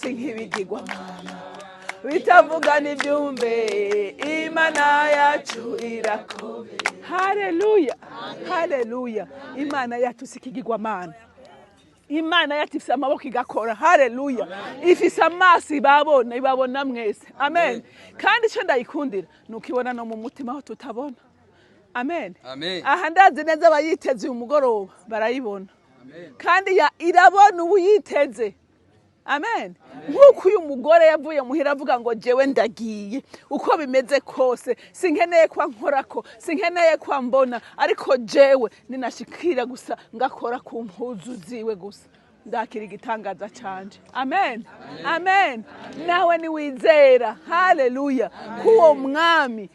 Si nk'ibigirwamana bitavuga n'ibyumve. Imana yacu irakomeye. Haleluya, haleluya! Imana yacu si ikigirwamana. Imana yacu ifise amaboko igakora. Haleluya! Ifise amaso ibabona, ibabona mwese. Amen. Kandi icyo ndayikundira ni uko ibona no mu mutima aho tutabona. Amen. Amen. Aha ndazi neza abayiteze uyu mugoroba barayibona. Amen. Kandi irabona uwuyiteze. Amen. Nk'uko uyu mugore yavuye muhira avuga ngo: "Jewe ndagiye uko bimeze kose, sinkeneye kwa nkorako, sinkeneye kwa mbona, ariko jewe ninashikira gusa ngakora ku mpuzu ziwe gusa, ndakira igitangaza canje." Amen, amen. Nawe niwizera, haleluya, k'uwo mwami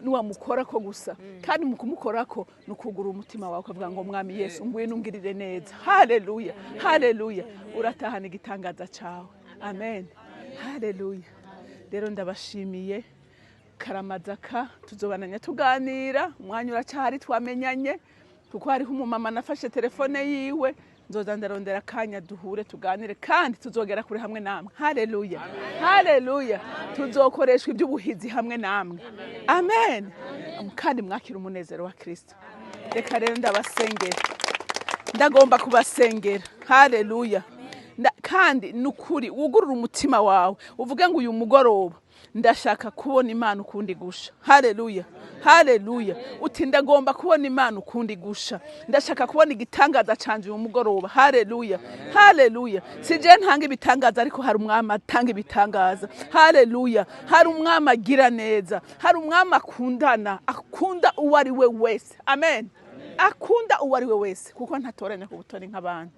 niwamukorako gusa, kandi mu kumukorako ni ukugura umutima wawe ukavuga ngo: "Mwami Yesu, ngwino ungirire neza." Haleluya, haleluya! Uratahana igitangaza cawe. Amen, haleluya! Rero ndabashimiye karamazaka. Tuzobananya tuganira, umwanya uracahari. Twamenyanye kuko hariho umumama nafashe telefone yiwe, nzoza ndarondera akanya duhure tuganire, kandi tuzogera kure hamwe namwe. Haleluya, haleluya! Tuzokoreshwa iby'ubuhizi hamwe namwe. Amen. Kandi mwakira umunezero wa Kristo. Reka rero ndabasengera, ndagomba kubasengera. Haleluya! Kandi ni ukuri wugurure umutima wawe uvuge ngo: "Uyu mugoroba ndashaka kubona Imana ukundi gusha." Haleluya, haleluya! Uti: "Ndagomba kubona Imana ukundi gusha, ndashaka kubona igitangaza canje uyu mugoroba." Haleluya, haleluya! Si je ntanga ibitangaza, ariko hari umwami atanga ibitangaza. Haleluya! Hari umwami agira neza, hari umwami akundana, akunda uwo ari we wese. Amen. Akunda uwo ari we wese kuko ntatoranya ku butoni nk'abantu.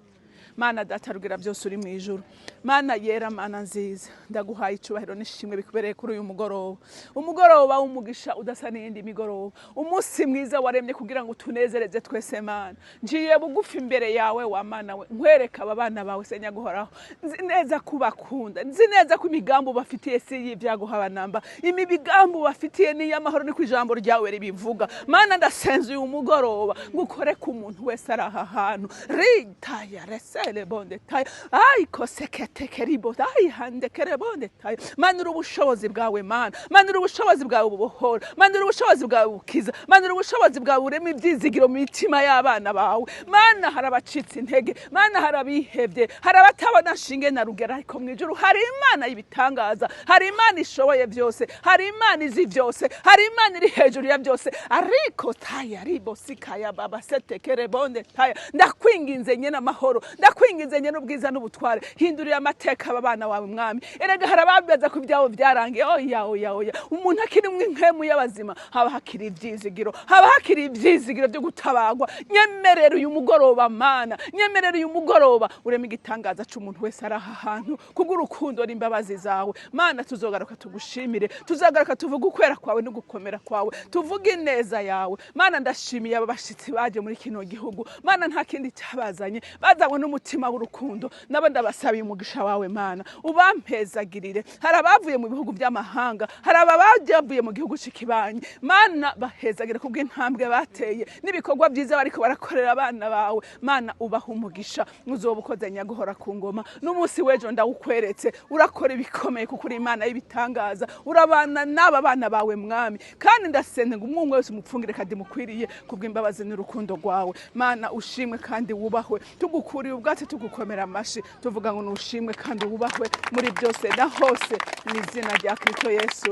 Mana Data rugira byose uri mu ijuru, Mana yera, Mana nziza, ndaguhaye icubahiro n'ishimwe bikubereye kuri uyu mugoroba, umugoroba w'umugisha udasa n'iyindi migoroba, umunsi mwiza waremye kugira ngo utunezereze twese. Mana, ngiye bugufi imbere yawe wa Mana we, nkwereka aba bana bawe. Senyaguhoraho, nzi neza ko ubakunda, nzi neza ko imigambi ubafitiye si iy'ibyago habanamba, imigambi ubafitiye ni iy'amahoro, niko ijambo ryawe ribivuga. Mana, ndasenze uyu mugoroba ngo ukore ku muntu wese ari aha hantu. Ritaya resele bonde taya ayiko sekete keribo ayihande kerebonde taya. Manura ubushobozi bwawe, Mana. Manura ubushobozi bwawe bubohora, manura ubushobozi bwawe bukiza, manura ubushobozi bwawe burema ibyizigiro mu mitima y'abana bawe. Mana, hari abacitse intege, Mana, hari abihebye, hari abatabona nshinge na rugero, ariko mu ijuru hari Imana y'ibitangaza, hari Imana ishoboye byose, hari Imana izi byose, hari Imana iri hejuru ya byose. Ariko taya ribo sikaya baba setekerebonde taya. Ndakwinginze nyene amahoro, ndakwinginze nyene ubwiza n'ubutware, hindurira amateka aba bana wawe, Mwami. Erega hari ababaza ko ibyabo byarangiye. Oya, oya, oya! Umuntu akiri impemu y'abazima haba hakiri ibyizigiro, haba hakiri ibyizigiro byo gutabagwa. Nyemerera uyu mugoroba, Mana, nyemerera uyu mugoroba urema igitangaza c'umuntu wese ari aha hantu kubw'urukundo n'imbabazi zawe. Mana, tuzogaruka tugushimire, tuzagaruka tuvuge ukwera kwawe no gukomera kwawe, tuvuge ineza yawe. Mana, ndashimiye aba bashitsi baje muri kino gihugu. Mana, nta kindi cyabazanye, bazanywe n'umutima w'urukundo. Nabo ndabasabiye umugisha wawe, Mana, ubampezagirire. Hari abavuye mu bihugu by'amahanga, hari abavuye mu gihugu c'ikibanyi. Mana, bahezagire kubw'intambwe bateye n'ibikorwa byiza bariko barakorera abana bawe. Mana, ubaha umugisha, uzoba ukoze nyaguhora ku ngoma. N'umunsi w'ejo ndawukweretse, urakora ibikomeye kuko uri Imana y'ibitangaza. Urabana n'aba bana bawe, Mwami, kandi ndasenga ngo umwe wese umupfungire kandi mukwiriye kubw'imbabazi n'urukundo rwawe. Mana, ushimwe kandi wubahwe. Tugukuriye ubwatsi, tugukomera amashi, tuvuga ngo nushimwe kandi wubahwe muri byose na hose, mu izina rya Kristo Yesu.